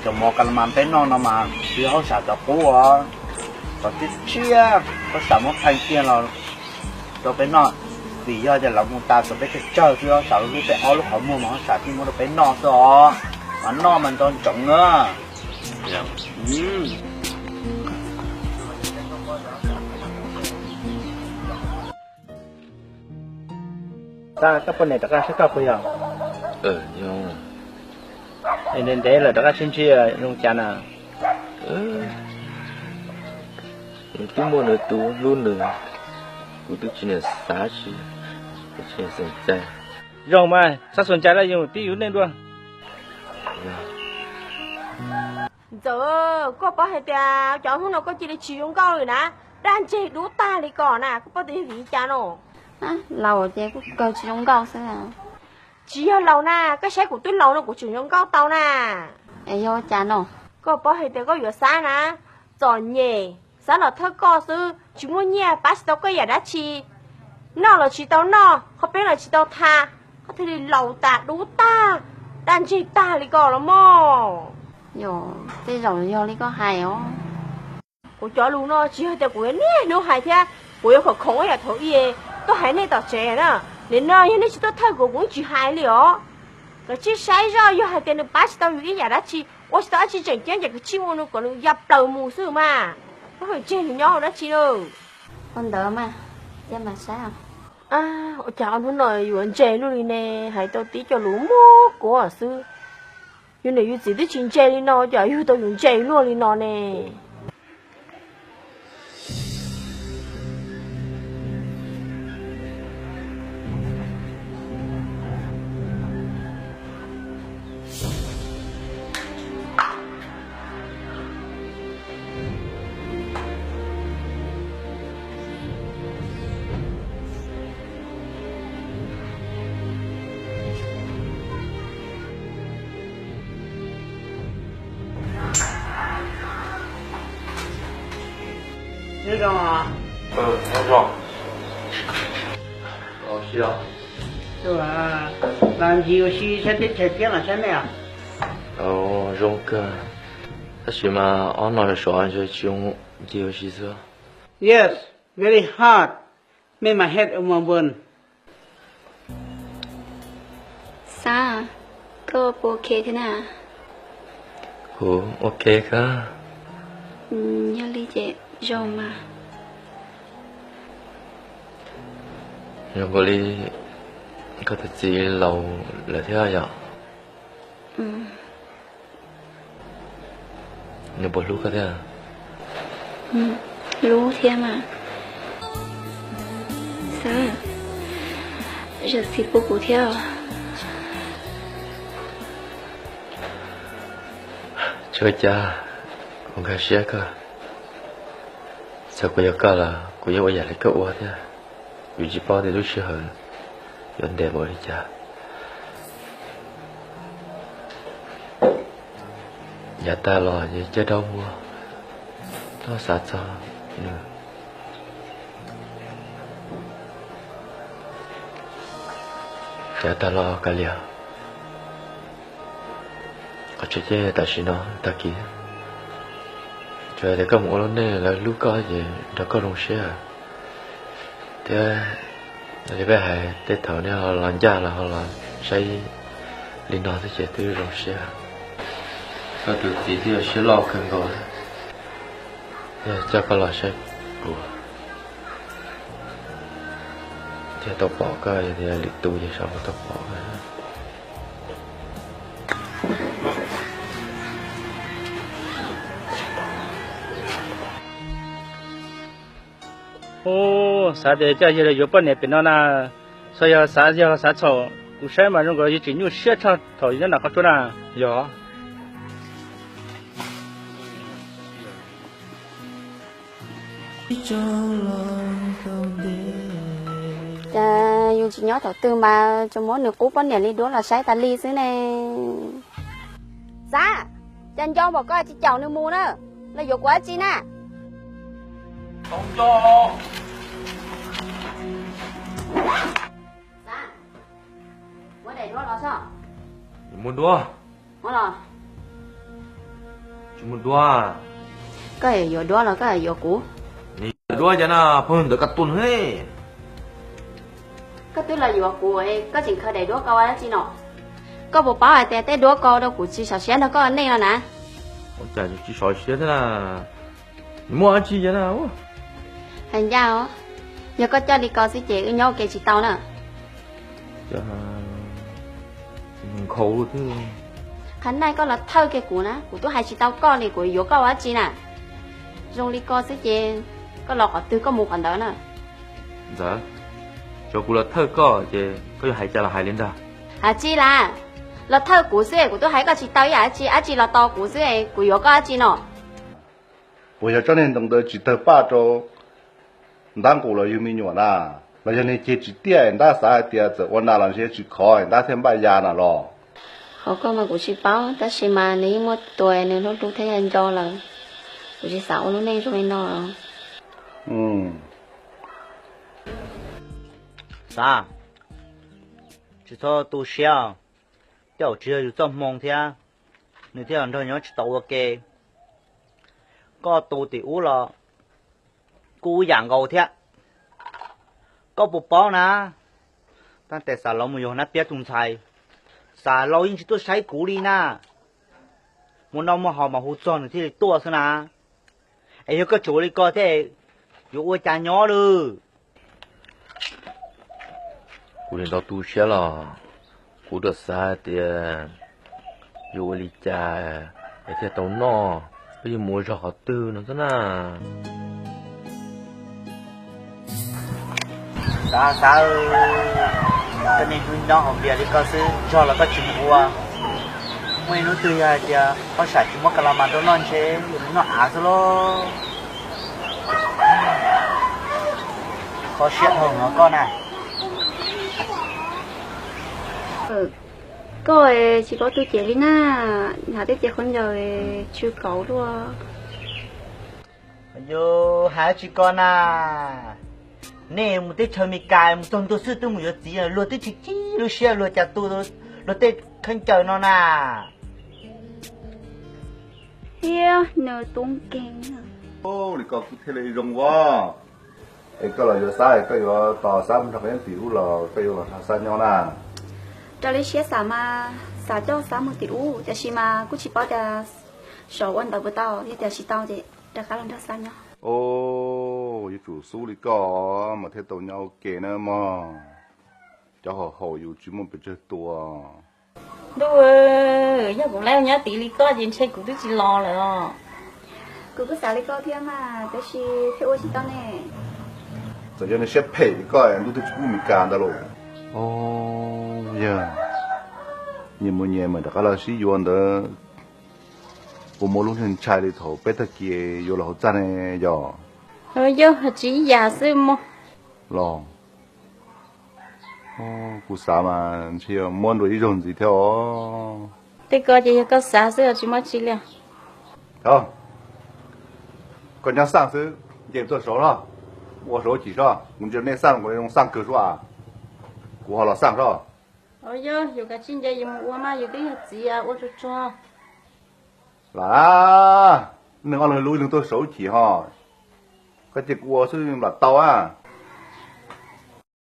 Cov mov kas las mas peb noj no mas tsis yog hauj sam txaus qub os, txaus tshiab tshiab, hauj sam muab pheej kiag los rau peb noj, vim yog tias lawv mus tas txog peb tsawg tsawg xwb, hauj sam lub peb ob lub qhov muag mas hauj sam thiaj muab rau peb noj xwb os, mas noj mas nco ntsoov na. Koj poj niam rov qab saib koj puas yog? Ntev ntev lawm rov qab sib ntsib zoo cas na? Nws twb muaj nws tus hlub nws, kuv twb tsis niam xav tsis, tsis niam xav cai. Zoo mas txhob xav cai lawm, yus twb yus neej dua. Ntxawm, koj paub hais tias cov hnub no koj cia li tsis zoo nkauj li na, daj ntseg dub tag li ko na, koj paub tias yog vim li cas no? Laus ces kuj kawg tsis zoo nkauj xwb. Tsis yog laus na, koj saib kuv twb laus no kuv tseem zoo nkauj tau na. Es yog ua cas no? Koj paub hais tias koj yuav Xab na, txom nyem, Xab los thawj koj xwb, tsis muaj nyiaj pab tsis tau koj yam dab tsi, noj los tsis tau noj, qhov peb los tsis tau tha, koj thiaj li laus tas dub tag, daj ntseg tag li ko los mog. Yog, tej zaum yog li koj hais os. Kuv cov lus no tsis yog tias kuv yuav niaj hnub hais thiab kuv yuav khoom khoom ib yam thaum ub tuaj hais nej tom tsev na. Nim no yog nej tsis tuaj thawj kuv, kuv yeej tsis hais li os. Kav tsij saib zoj, yog hais tias nws pab tsis tau yus ib yam dab tsi, ua tsis tau dab tsi tseem ceeb ces kav tsij ua nws kom nws ya plaws mus xwb mas. Koj hawm tseg nws nyob ua dab tsi lawm? Ua ntawd mas, cia mas saib. Ua cas ob hnub no yuav ntse luaj li ne? Hais tau tib co lus muab kuav xwb. Yus niam yus txiv twb tsis ntse li no, cas yug tau yus ntse luaj li no ne? Los ncig ua si saib teb chaws thiab los saib nej. Zoo kawg, tab sis mas ob no sov sov ntshe tsis zoo ncig ua si xwb. Yes, very hard. Make my head overburn. Xab, koj puas ok thiab na? Kuv ok kawg. Yog li ces zoo mas. Zoo nkaus li koj tus txiv laus lawm thiab yom? Nws puas hlub koj thiab? Hlub thiab mas. Xab, zam txim pub kuv thiab. Tsis ua cas, kuv nkag siab kawg. Txawm kuv yog koj los kuv yuav ua yam li koj ua thiab. Yus tsis paub tias lub sij hawm yuav ntev npaum li cas. Yav tag los ces cia rau muag, txhob xav txog nws. Yav tag los kav liam. Qhov tseem ceeb tam sim no tag kis, tsuas yog tias koj mus ua lub neej lawv hlub koj ces nrog koj zoo siab. Thiab li peb hais tej thaum nej ho los ncaj los ho los saib li no xwb ces twb zoo siab. Koj tus txiv twb yog siab loj kawg nkaus, yog coj koj los saib kuv thiaj tau pom koj, yog tias lwm tus ces xyov puas tau pom koj. Ub, xav tias coj yawg los yuav poj niam pem no na, txhob yog xav, yog xav txhaum. Kuv saib mas zoo nkaus yawg tseem nyuaj siab tshaj thaum yawg nyob nram qhov tsua na. Yog. Cas yus tsis nyob thaum twg mas tsuas muab nws qub poj niam li duab los saib tas li xwb ne. Xav, cas nco npaum koj tsis caum nws mus na, los yuav kuv dab tsi na? Xav, muab daim duab los sob. Muab duab. Muab los. Tsis muaj duab. Koj yuav duab los koj yuav kuv? Duab cas na, pheej ntawd koj tuaj ne. Koj twb los yuav kuv, koj tseem khaws daim duab ko ua dab tsi no? Koj puas paub hais tias tej duab ko rau kuv tsis sov siab nrog koj ua neej no na. Cas tsis sov siab thiab na? Nws muaj dab tsi na? Hais ncaj os, yog koj coj li ko xwb ces wb nyob ua ke tsis tau na. Qhov no koj los thawj kiag kuv na, kuv twb hais tsis tau koj li, kuv yuav koj ua dab tsi na? Zoo li ko xwb ces koj los qhov twg koj mus qhov ntawd na. Ntxawm, tsuav kuv los thawj koj ces koj yuav hais cas los hais li ntag. Hais tsis li, los thawj kuv xwb kuv twb hais koj tsis tau ib yam dab tsi, dab tsi los tau kuv xwb, kuv yuav koj dab tsi no? Puas yog tsob niag ntoo ntawd tsis tawg paj rau ntab nqus los yug me nyuam na? Los yog niag ceg tsis tiaj ntab xav hais tias txawm ua nas los ntshe tsis khov ntab thiaj npaj ya na los? Qhov ko mas kuv tsis paub, tab sis mas nws yeej muaj tus nws hlub hlub thiab nco nco lawm. Kuv tsis xav ua lub neej zoo li no. Xav, tsis txhob tu siab, tej zaum tsis yog yus txoj hmoo thiab, nws thiaj los nrog nyob tsis tau ua ke. Koj tus tim ub los kuj ib yam nkaus thiab. Koj puas paub na, tab tes Xav Laus mus yuav nab piab tus ntxhais, Xav Laus yeej tsis tuaj saib kuv li na. Muaj noj muaj haus mas hu txog nws thiaj li tuaj xwb na. Es yog koj tseem ua li ko thiab, yuav ua cas nyob lawm? Kuv nim no tu siab los kuv rov xav tias yuav ua li cas es thiaj tau noj, peb yuav mus ua zog qhov twg no xwb na. Xav, Xav, koj niaj hnub nyob hauv npias li koj xwb, zog los koj tsis mus ua. Muaj ib hnub twg yog hais tias koj sam tsis muab ka la mas rau noj ntshe yuav mus noj av xwb lauj. Kho siab dhau no koj na. Koj tsis paub tu cev li na, hnav tej cev khaub ncaws tsw kauv luaj. Yus hais tsis koj na, nej mus teb chaws Amelikas mus txog ntua xwb twb mus yuav txiv, luag twb tsis kib lub siab luag cas tu luag tej khaub ncaws no na. Thiab nws tub nkeeg. Li koj kuj thiaj li zoo as. Es koj los yuav Xab, koj yuav tos Xab mus nrog koj nyob tim ub los koj yuav los nrog Xab nyob na? Raws li siab xav mas xav coj Xab mus tim ub, tiam sis mas kuj tsis paub tias xav ua ntawd puas tau, yog tias tsis tau ces rov qab los nrog Xab nyob. Yuav tsum xub li koj mas thiaj tau nyob ua ke na mog. Cov haum haum yus tsis muaj pes tsawg tua. Ntuj, yog kuv laib nyob tid li koj ces ntshe kuv twb tsis los lawm os. Kuv kuj xav li koj thiab mas, tab sis thiaj ua tsis tau ne. Txawm yog nws siab phem li koj ntuj twb tsis pub Meskas ntawd los. Yog nyias mus nyias mas rov qab los sib yuav ntawd, puas muaj lub neej ntshai li thaum peb tag kis yuav los hauv txaj ne yog? Yog tsis ib yam xwb mog. Los kuv xav mas ntshe yuav muab dua ib zaug ntxiv thiab os. Tej ko ces yog koj xav xwb os, tsis muaj tsi li. Koj nyob xaj xwb, nce tuaj saud los, ua saud chim soj, kuv ntsia nej xaj kuv zoo xaj kawg sua, kuv ho los xaj soj. Yog yus kav tsij nce yus mus ua mas, yus twb yog txiv ua tsuag tsuag. Lam, neeg ob leeg lub neeg tuaj saud chim ho, koj cia kuv ua xwb lam tau a.